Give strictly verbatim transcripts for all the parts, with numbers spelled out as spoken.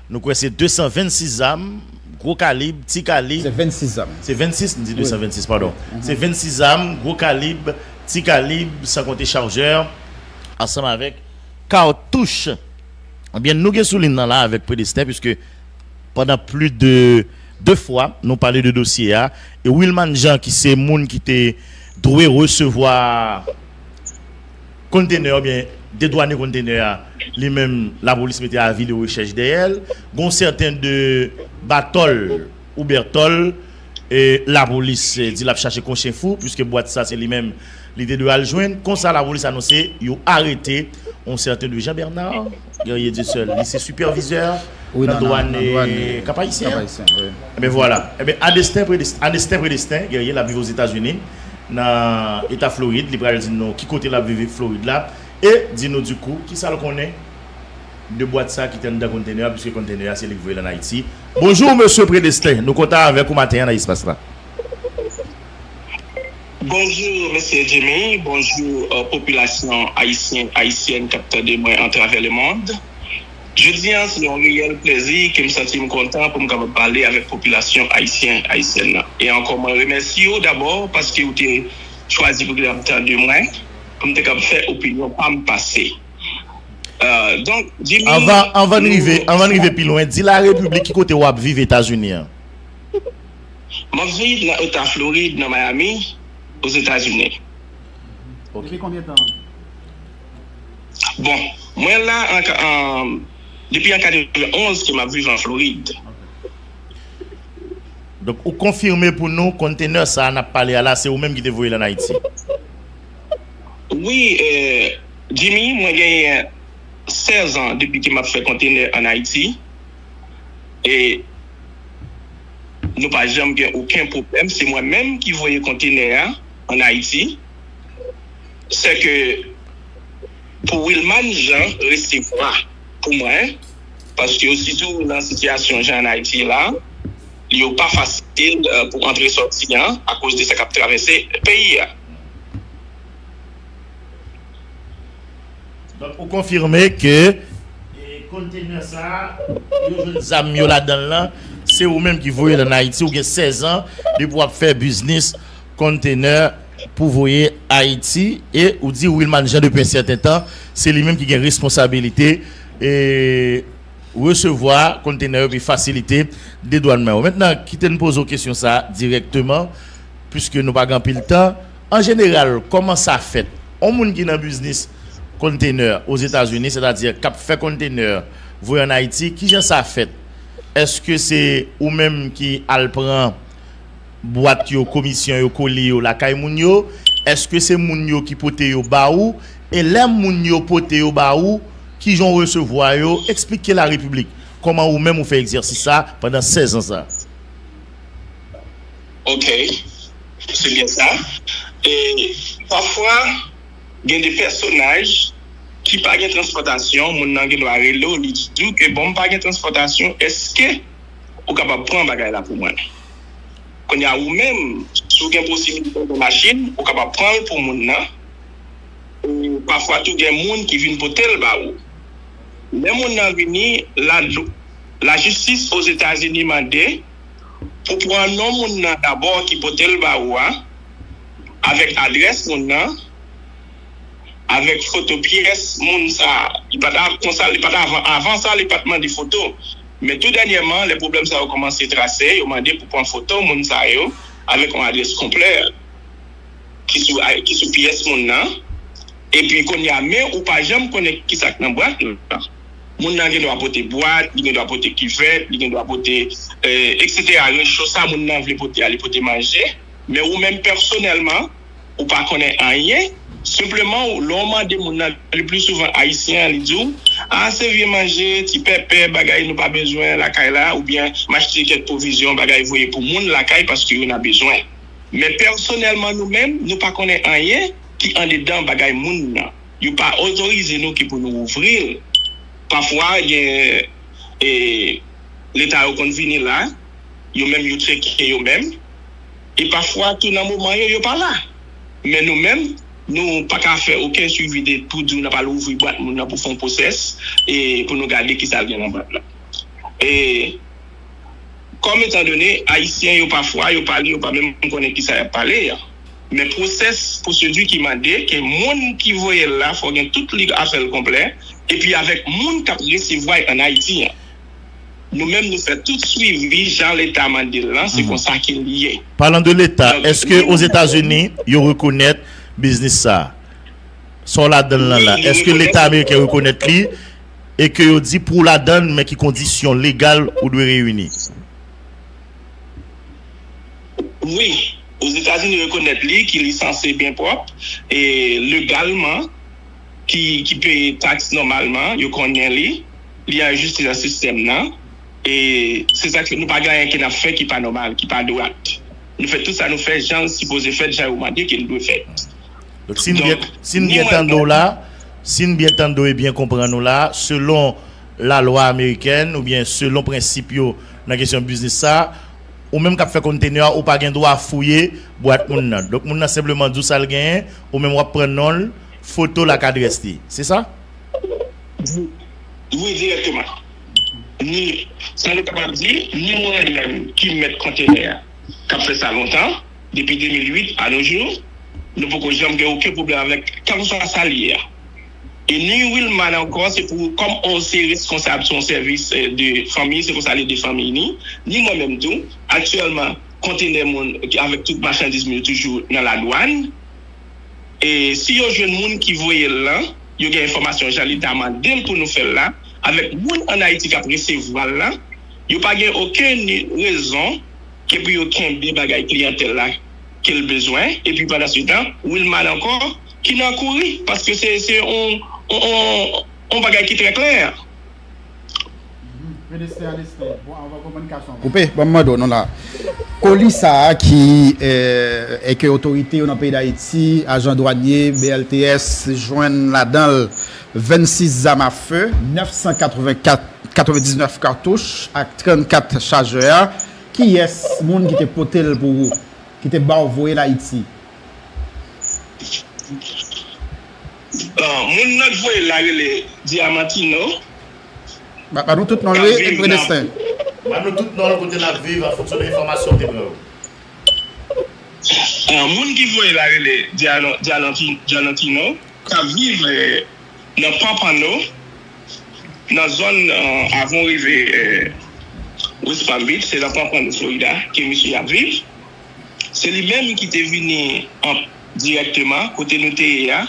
Nou kwè se de san vennsis zam, gwo kalib, ti kalib. Se vennsis zam. Se vennsis, m di de san vennsis, padon. Se vennsis zam, gwo kalib, ti kalib, san konte chajè, ansanm avèk katouch. Ebyen, nou gen sou liy nan la avèk Predesten, piske pandan plis de de fwa, nou pale de dosye a. E Wilman Jean, ki se moun ki te dwe resevwa kontenè oubyen dedwane kontenè a, li menm, lapolis mete avi de rechèch dèyè l. Gon sèten de Batòl ou Bètòl, e lapolis, e, di l ap chache kon chen fou, piske bwat sa se li menm li te dwe al jwenn. Konsa, lapolis anonse yo arete yon sèten de Jean Bernard Guerrier Dieuseul. Li se sipèvizè nan dwàn, e, Kap Ayisyen. Ebyen, vwala. Ebyen, Adesten Predes-, Adesten Predesten Guerrier, l ap viv Ozetazini, nan eta Florid. Li pral di nou ki kote l ap viv Florid la, e di nou, dikou, ki sa l konnen de bwat sa ki te anndan kontenè a, piske kontenè a se li k voye l ann Ayiti. Bonjou, mesye Predesten. Nou kontan avèk ou maten an nan espas la. Bonjou, mesye Jimmy. Bonjou, e, popilasyon ayisyen, ayisyèn k ap tande mwen atravè lemonn. Jodi a, se yon reyèl plezi ke m santi m kontan pou m kapab pale avèk popilasyon ayisyen, ayisyèn nan. E ankò, mwen remèsye w dabò paske w te chwazi pou w te ap tande mwen, pou m te kab fè opinyon pa m pase. E, donk, Jimmy, anvan, anvan n rive, anvan n rive pi lwen, di Larepiblik ki kote w ap viv Etazini an. M ap viv nan eta Florid, nan Miami, Ozetazini. Ok. Depi konbyen tan? Bon, mwen la an, an, depi an katrevenonz ke m ap viv an Florid. Donk, ou konfime pou nou kontenè sa a n ap pale a la, se ou menm ki te voye l ann Ayiti? Wi, e, Jimmy, mwen genyen sèz an depi ke m ap fè kontenè ann Ayiti. E nou pa janm gen okenn pwoblèm. Se mwen menm ki voye kontenè a ann Ayiti. Sèke pou Wilman Jean resevwa pou mwen, paske ositou nan sitiyasyon jan ann Ayiti la, yo pa fasil, e, pou antre sòti an akoz de sa k ap travèse peyi a. Donk, ou konfime ke, e, kontenè sa, yo jwenn zam yo ladan l lan, se ou menm ki voye l ann Ayiti, ou gen sèz an depi w ap fè biznis kontenè pou voye Ayiti, e ou di Wilman Jean depi yon sèten tan, se li menm ki gen responsabilite, e, resevwa kontenè yo epi fasilite dedwannman yo. Mentnan, kite n poze w kesyon sa a dirèkteman, piske nou pa gen anpil tan. An jeneral, kòman sa fèt? Yon moun ki nan biznis kontenè Ozetazini, sètadi k ap fè kontenè voye ann Ayiti, kijan sa fèt? Èske se ou menm ki al pran bwat yo, komisyon yo, koli yo lakay moun yo? Èske se moun yo ki pote yo ba ou? E lè moun yo pote yo ba ou, kijan w resevwa yo? Eksplike Larepiblik kòman ou menm ou fè egzèsis sa pandan sèz an sa. Ok, se byen sa. E pafwa, gen de pèsonaj ki pa gen transpòtasyon, moun nan gen dwa rele w, li di w ke bon, m pa gen transpòtasyon, èske ou kapab pran bagay la pou mwen? Kounye a, ou menm, si w gen posibilite de machin, ou kapab pran l pou moun nan. E pafwa tou, gen moun ki vin pote l ba ou. Lè moun nan vini, la, lajistis Ozetazini mande pou pran non moun nan dabò ki pote l ba ou a, avèk adrès moun nan, avèk foto pyès moun sa a. Li pa t a, konsa, li pa t avan, avan sa, li pa t mande foto. Men tou dènyèman, lè pwoblèm sa yo kòmanse trase, yo mande pou pran foto moun sa yo avèk yon adrès konplè ki sou, ki sou pyès moun nan. Epi kounye a, men ou pa janm konnen ki sa k nan bwat lan. Moun nan gen dwa pote bwat, li gen dwa pote kivèt, li gen dwa pote, e, etsetera. Recho sa moun nan vle pote a, li pote manje. Men ou menm pèsonèlman, ou pa konnen anyen. Senpleman, ou, lè w mande moun nan, le pli souvan ayisyen an, li di w, a, se vye manje, ti pèpè, bagay nou pa bezwen lakay la, oubyen m achte kèk pwovizyon, bagay voye pou moun lakay paske yo nan bezwen. Men pèsonèlman, nou menm, nou pa konnen anyen ki andedan bagay moun nan. Yo pa otorize nou ki pou nou ouvri l. Pafwa, gen, e, Leta yo konn vini la, yo menm yo tcheke yo menm. E pafwa tou nan moman yo, yo pa la. Men nou menm, nou pa ka fè okenn swivi de pou di w n ap al ouvri bwat moun nan pou fè yon pwosès e pou nou gade ki sa l gen nan bwat lan. E kòm etandone Ayisyen yo pafwa yo pale, yo pa menm konnen kisa y ap pale a. Men pwosès, pwosedi ki mande ke moun ki voye l la fò gen tout li afè l konplè, epi avèk moun k ap resevwa l ann Ayiti an. Nou menm nou fè tout swivi jan Leta mande l lan, se konsa ke l ye. Palan de Leta, èske Ozetazini yo rekonèt biznis sa a? Sa w ladan l lan la, èske Leta ameriken rekonèt li e ke yo di pou w ladan l, men ki kondisyon legal ou dwe reyini? Wi, Ozetazini rekonèt li, ki lisanse byen pwòp, e legalman, ki, ki peye taks nòmalman, yo konnen li, li anrejistre nan sistèm nan, e se sa k fè nou pa gen anyen ke n ap fè ki pa nòmal, ki pa dwat. Nou fè tout sa nou fè jan l sipoze fèt, jan yo mande ke l dwe fèt. Donk, si n byen, si n byen tande w la, si n byen tande w e byen konprann ou la, selon lalwa amerikèn oubyen selon prensip yo nan kesyon biznis sa, ou menm k ap fè kontenè a, ou pa gen dwa fouye bwat moun nan. Donk, moun nan senpleman di w sa l genyen, ou menm w ap pran non l, foto l ak adrès li. Se sa? Wi, dirèkteman. Ni, sa nou kapab di, ni mwen menm ki mèt kontenè a, k ap fè sa lontan, depi de mil uit a nos jours, nou poko janm gen okenn pwoblèm avèk kèlkeswa sa l ye a. E ni Wilman ankò, se pou, kòm on se reskonsab sou yon sèvis de fanmi, se konsa l ede fanmi ni, ni mwen menm tou, aktyèlman, kontenè moun avèk tout machandiz mwen yo toujou nan ladwàn. E si yo jwenn moun ki voye l lan, yo gen enfòmasyon jan Leta mande l pou nou fè l la, avèk moun ann Ayiti k ap resevwa l lan, yo pa gen okenn rezon ke pou yo kenbe bagay kliyantèl la ke l bezwen, epi pandan se tan, Wilman ankò ki nan kouri, paske se, se on, on, on, on bagay ki trè klè. Koupe, ban m mande w non la. Koli sa a ki e ke otorite yo nan peyi Dayiti, ajan dwanye, B L T S, jwenn ladan l vennsis zam afe, nèf san katrevenkat, katrevendiznèf katouch ak trannkat chajè a, kiyès moun ki te pote l pou ou, ki te ba w voye l Ayiti? Bon, moun nan k voye l la rele Diamantino. Ba, ba nou tout non l, wi, Predesten. Ba nou tout non l, kote l ap viv, an fonksyon de enfòmasyon w te pran yo. Bon, moun ki voye l la rele Dialantino, k ap viv nan Pampano, nan zòn, avan w rive West Palm Beach, se nan Pampano, Florida, ke misye ap viv. Se li menm ki te vini dirèkteman kote nou te ye a.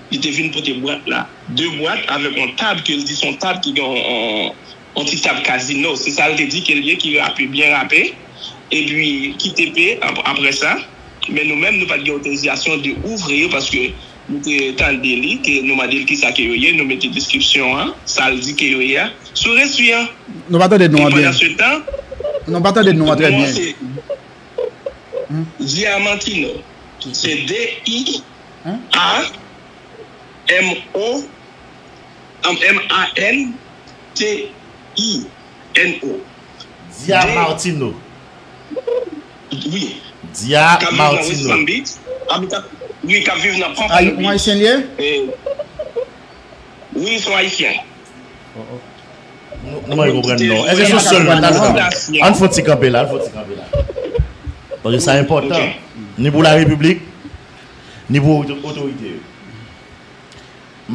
Li te vin pote bwat la. De bwat avèk yon tab ke l di se yon tab ki gen yon, yon, yon ti tab kazino. Se sa l te di ke l ye, ki rape, byen rape. Epi ki te pe ap, apre sa. Men nou menm, nou pa t gen otorizasyon de ouvri yo paske nou te tande li, ke nou mande l kisa ke yo ye, nou mete deskripsyon an, sa l di ke yo ye a, sou resi an. Nou pa tande non an byen. Pandan se tan, nou pa tande non an trè byen. Diamantino. Se D I A M O, M A N T I N O. Dia Martino. Wi. Dia Martino. Wi, k ap viv nan Pampano Beach. Yon Ayisyen li ye? Wi, se yon Ayisyen. Nou mande konprann non. Èske se yon sèl moun? Ann fè yon ti kanpe la, ann fè yon ti kanpe la. Paske sa enpòtan. Ni pou larepiblik, ni pou otorite yo.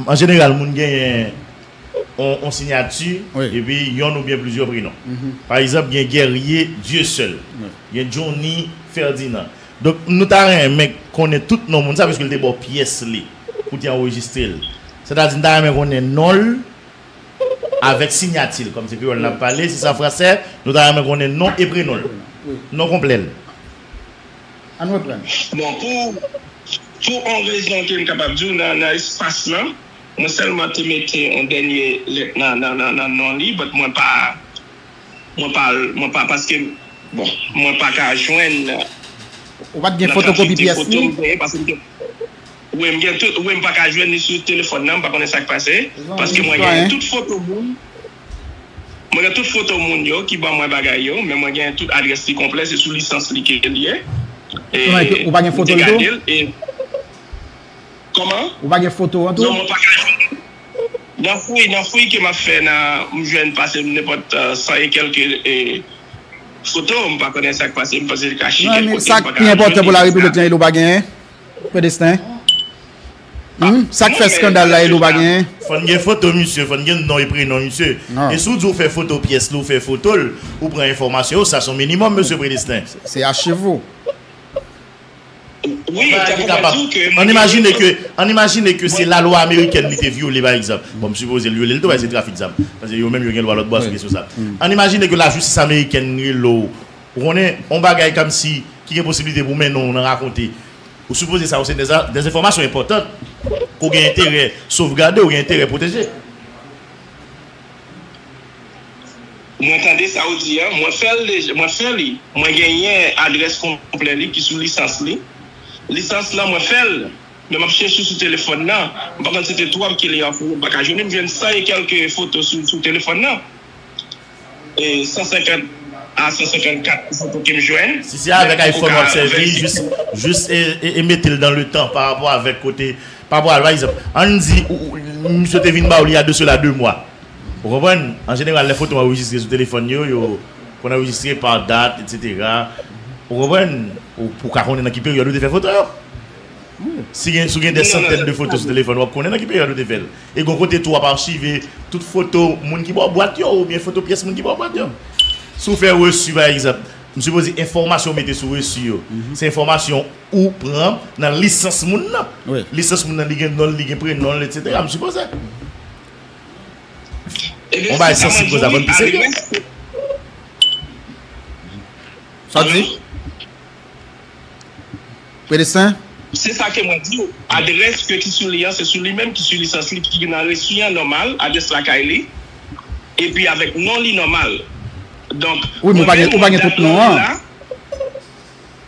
An jeneral, moun genyen yon, yon siyati, epi yonn oubyen plizyè prenon. Pa egzanp, gen Guerrier Dieuseul, gen Johnny Ferdinand. Donk, nou ta renmen konnen tout non moun sa, piske l te ba w pyès li pou te anrejistre l. Sètadi, n ta renmen konnen non l avèk siyati l, kòm se kreyòl n ap pale, si se an fransè, nou ta renmen konnen non e prenon l. Non konplè l. Ann reprann. Bon, pou, pou yon rezon ke m kapab di w nan, nan espas lan, mwen sèlman te mete yon dènye lèt nan, nan, nan, nan non li, but mwen pa, mwen pa, mwen pa, paske, bon, mwen pa ka jwenn. Ou pa t gen fotokopi pyès li? Wi, m gen tout, wi, m pa ka jwenn li sou telefòn nan, m pa konnen sa k pase. Paske mwen gen tout foto moun. Mwen gen tout foto moun yo ki ban mwen bagay yo, men mwen gen tout adrès li konplè, se sou lisans li ke l ye. Ou pa gen foto l tou? Kòman? Ou pa gen foto an tou? Non, mwen pa ka jwenn. Nan fouy, nan fouy ke m ap fè, nan, m jwenn pase nenpòt, euh, san e kèlke, eh, foto, m pa konnen sa k pase, m panse li ka chike kote m pa ka jwenn li, sa. Sa k pi enpòtan pou Larepiblik la, Elo pa genyen? Predesten? Hmm? Sa k fè skandal la, Elo pa genyen? Fò n gen foto misye, fò n gen non e prenon misye. E si w di w fè foto pyès li, w fè foto l, ou pran enfòmasyon yo, sa se yon minimòm, mesye Predesten. Se achiv ou. Wi, sa pou mwen di w ke, ann imajine ke, ann imajine ke se lalwa amerikèn li te vyole, pa egzanp. Bon, m sipoze l vyole l tou, paske se trafik zam. Paske yo menm yo gen lwa lòt bò sou kesyon sa. Ann imajine ke lajistis amerikèn rele w, ou konnen, yon bagay kòmsi ki gen posiblite pou mennen w nan rakonte. Ou sipoze sa, se de, de enfòmasyon enpòtan ke w gen enterè sovgade, w gen enterè pwoteje. Mwen tande sa w di a, mwen fè l deja, mwen fè li. Mwen genyen adrès konplè li ki sou lisans li. Lisans lan, mwen fè l, men m ap chèche sou telefòn nan. M pa konn si se twòp ke li an fou, m pa ka jwenn li, m jwenn san e kèlke foto sou, sou telefòn nan. E san senkant a san senkant kat foto ke m jwenn. Si se avèk iPhone w ap sèvi, jis, jis e, e, e mete l dan le tan pa rapò avèk kote, pa rapò a, pa egzanp, ann di, ou, ou, misye te vin ba w li a de sela de mwa. Ou konprann? An jeneral, lè foto anrejistre sou telefòn yo, yo konn anrejistre pa dat, etsetera. Ou konprann? Ou, ou ka konnen nan ki peryòd ou te fè foto yo. Si gen, si w gen de santèn de foto sou telefòn, w ap konnen nan ki peryòd ou te fè l. E gon kote tou w ap achive tout foto moun ki ba w bwat yo, oubyen foto pyès moun ki ba w bwat yo. Si w fè resi, pa egzanp, m sipoze enfòmasyon w mete sou resi yo, se enfòmasyon ou pran nan lisans moun nan. Lisans moun nan, li gen non l, li gen prenon l, etsetera. M sipoze. Yon bagay sansib konsa, fò n pi serye. Sa w di? Predesten? Se sa ke mwen di w. Adrès ke ki sou li an, se sou li menm ki sou lisans li, ki nan resi an nòmal, adrès lakay li. Epi avèk non li nòmal. Donk, wi, men ou pa gen, ou pa gen tout non an.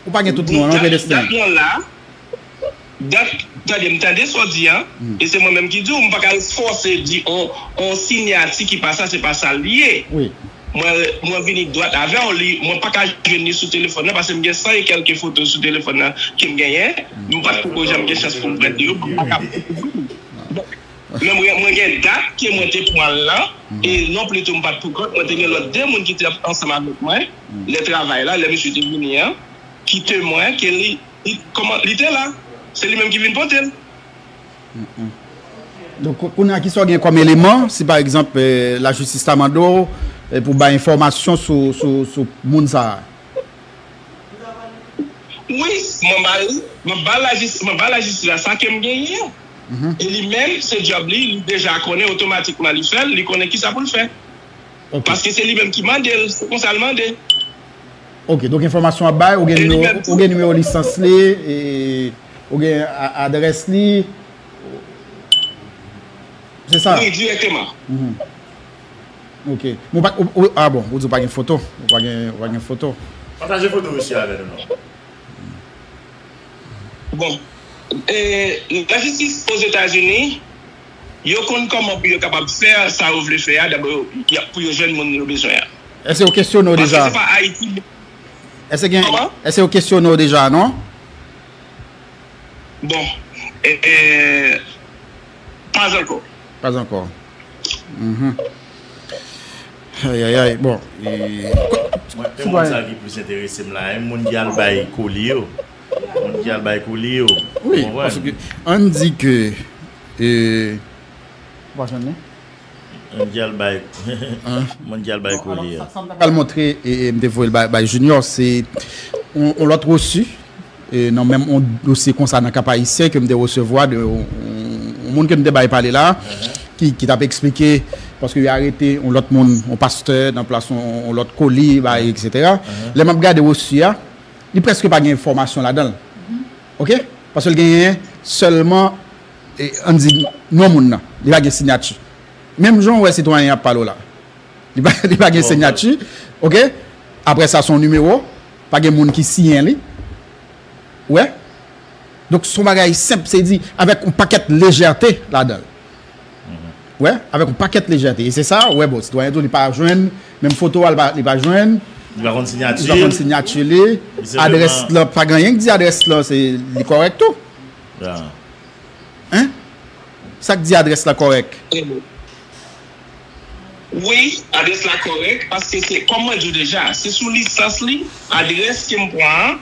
Ou pa gen tout non an, non, Predesten. Dat lan la, dat, tande, m tande sa w di an, e se mwen menm ki di w, m pa ka fòse di on, on sinyati ki pa sa, se pa sa l ye. Mwen, mwen vini dwat avè w, li, mwen pa ka jwenn li sou telefòn nan, paske m gen san e kèlke foto sou telefòn nan ke m genyen, m pa t poko janm gen chans pou m prèt li yo, m pa ka. Men mwen, mwen gen dat ke mwen te pran l lan, e non pli tou m pa t pou kont, mwen te gen lòt de moun ki te ansanm avèk mwen, lè travay la, lè misye te vini an, ki temwen ke li, li, kòman, li te la. Se li menm ki vin pote l. Donk, kou-, kounye a, kisa w gen kòm eleman, si pa egzanp, eh, lajistis ta mande w, eh, pou bay enfòmasyon sou, sou, sou moun sa a? Wi, mwen ba l, mwen ba lajis-, mwen ba lajistis la sa ke m genyen an. E li menm, se djòb li, li deja konnen otomatikman li fè l, li konnen kisa pou l fè. Paske se li menm ki mande l, se konsa l mande. Ok, donk enfòmasyon ap bay, ou gen nimewo, ou gen nimewo lisans li, e, ou gen a-, adrès li. Se sa? Wi, dirèkteman. Ok. Bon, pa, ou, ou, ah bon, ou di w pa gen foto. Ou pa gen, ou pa gen foto. Pataje foto resi avè nou non. Bon, e, lajistis Ozetazini, yo konn kòman pou yo kapab fè sa yo vle fè a, dabò, y ap, pou yo jwenn moun yo bezwen an. Èske yo kesyone w deja? Paske se pa Ayiti. Èske gen, èske yo kesyone w deja, non? Bon, e, e, pa ankò. Pa ankò. Mhm. Ayayay, bon. E, mwen, se moun sa ki plis enterese m la, e moun ki al bay koli yo. Moun ki al bay koli yo. Wi, paske, ann di ke, e, ou pa jwenn li? Moun ki al bay, moun ki al bay koli yo. Sa m ta pral montre, e, e, m te voye l bay, bay Junior, se yon, yon lòt resi. E nan menm yon dosye konsa nan Kap Ayisyen ke m te resevwa de yon, yon, yon moun ke m te bay pale la, ki, ki t ap eksplike, paske yo arete yon lòt moun, yon pastè, nan plas yon, yon lòt koli, bay, etsetera. Lè m ap gade resi a, li prèske pa gen enfòmasyon ladan l. Ok? Paske l genyen sèlman, e, ann di, non moun nan. Li pa gen siyati. Menm jan w wè sitwayen an ap pale w la. Li pa, li pa gen sinyati. Ok? Apre sa, se yon nimewo. Pa gen moun ki siyen li. Ou wè? Donk, se yon bagay senp, se di, avèk yon pakèt lejète ladan l. Ou wè? Avèk yon pakèt lejète. E se sa, ou wè, bon, sitwayen tou, li pa jwenn, menm foto a, li pa, li pa jwenn. Li pa konn siyati. Li pa konn siyati li. Adrès la, pa gen anyen ki di adrès la, se, li kòrèk tou. Hein? Sa k di adrès la kòrèk? Wi, adrès la kòrèk, paske se, kòm mwen di w deja, se sou lisans li, adrès ke m pran an,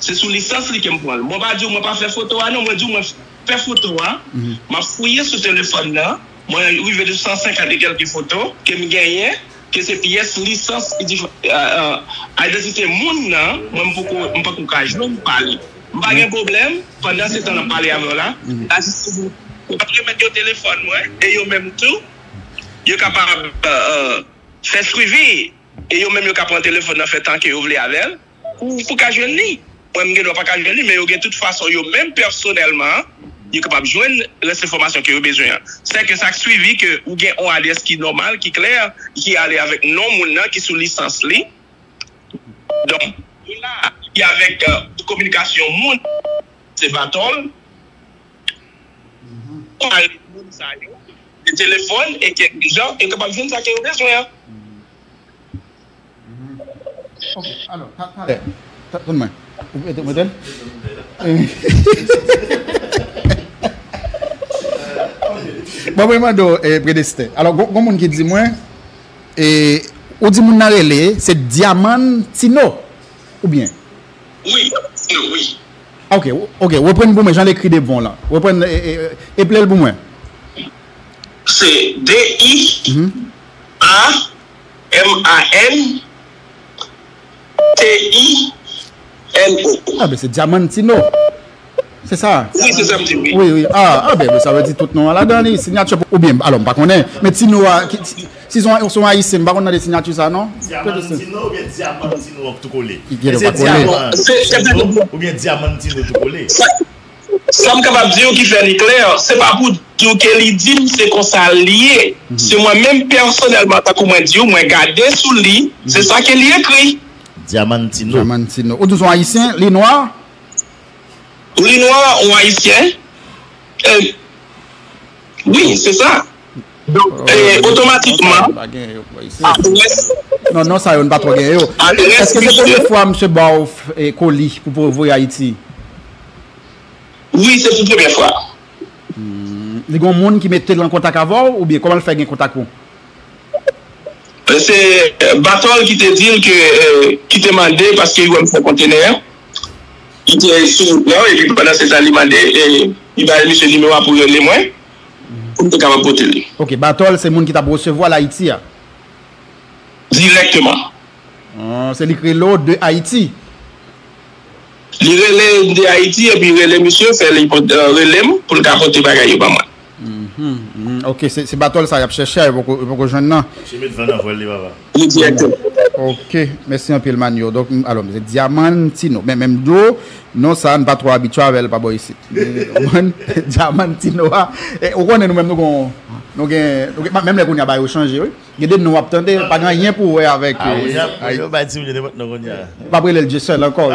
se sou lisans li ke m pran l. Mwen pa di w mwen pa fè foto a, non, mwen di w mwen fè foto a, m ap fouye sou telefòn nan, mwen rive de san senkant e kèlke foto ke m genyen, ke se pyès lisans idantite moun nan, mwen m poko, m poko ka jwenn pa li. M pa gen pwoblèm, pandan se tan n ap pale avè w la, la jistis, mwen remèt yo telefòn mwen, e yo menm tou, yo kapab fè swivi, e yo menm yo ka pran telefòn nan, fè tan ke yo vle avè l, pou, pou ka jwenn li. Mwen, m gen dwa pa ka jwenn li, men yo gen tout fason, yo menm pèsonèlman, yo kapab jwenn rès enfòmasyon ke yo bezwen an. Sèke sa k swivi ke ou gen yon adrès ki nòmal, ki klè, ki ale avèk non moun nan, ki sou lisans li. Donk, nou la, ki avèk kominikasyon moun, se Batol, pale moun sa yo, de telefòn e kèk jan, e kapab jwenn sa ke yo bezwen an. Ok, alò, talè, tann mwen. Ou mete, ou mete l? Bon, mwen mande w, Predestè. Alò, gon moun ki di mwen, ou di moun nan rele, se Diamantino, oubyen? Wi, Diamantino, wi. Ok, ok, reprann pou mwen, jan l ekri devan w lan. Reprann, eple l pou mwen. Se D I A M A N T I N O. Ah, ben se Diamantino. Se sa? Wi, se sa m di, wi. Wi, wi. Ah, ah ben, sa vle di tout non an ladan li, sinyati pou, oubyen, alò, m pa konnen. Men Tino a, si se yon ayisyen, m pa konn tande sinyati sa, non? Diamantino oubyen Diamantino tou kole? Oubyen Diamantino tou kole? Sa m kapab di w ki fè li klè, se pa pou di w ke li di m se konsa l ye. Se mwen menm pèsonèlman, tankou mwen di w, mwen gade sou li, se sa ke li ekri. Diamantino. Diamantino. Ou di w se yon ayisyen, li nwa? Li nwa, yon ayisyen. Wi, se sa. Donk, otomatikman, non, non, sa yo n pa twò gen yo. Èske se premye fwa misye ba w koli pou pou voye Ayiti? Wi, se pou premye fwa. Li gen yon moun ki mete l an kontak avè w oubyen kòman l fè gen kontak ou? Se Batol ki te di l ke, ki te mande paske li wè m fè kontenè. Li te sou wout la, epi pandan se tan li mande, li bay misye nimewo a pou rele mwen, pou m te kapab pote li. Ok, Batol se moun ki t ap resevwa l Ayiti a? Dirèkteman. Ah, se li k rele w de Ayiti? Li rele m de Ayiti, epi rele misye, fè li rele m pou l ka pote bagay yo ban mwen. Hmm, ok, se, se Batol sa y ap chèche a, yo poko, yo poko jwenn nan. Misye met van nan vwèl li, papa. Wi, direktè. Ok, mèsi anpil, Manyo. Donk, alò, se Diamantino. Men, menm dlo, non sa, n pa twò abitye avè l pa bò isit. Men, Diamantino a, ou konnen nou menm nou gon, nou gen, nou gen, menm lè kounye a bagay yo chanje, wi. Gen de non w ap tande, pa gen anyen pou wè avèk. Ah, wi, yo bay ti moun yo nenpòt non kounye a. Yo p ap rele l Jason ankò.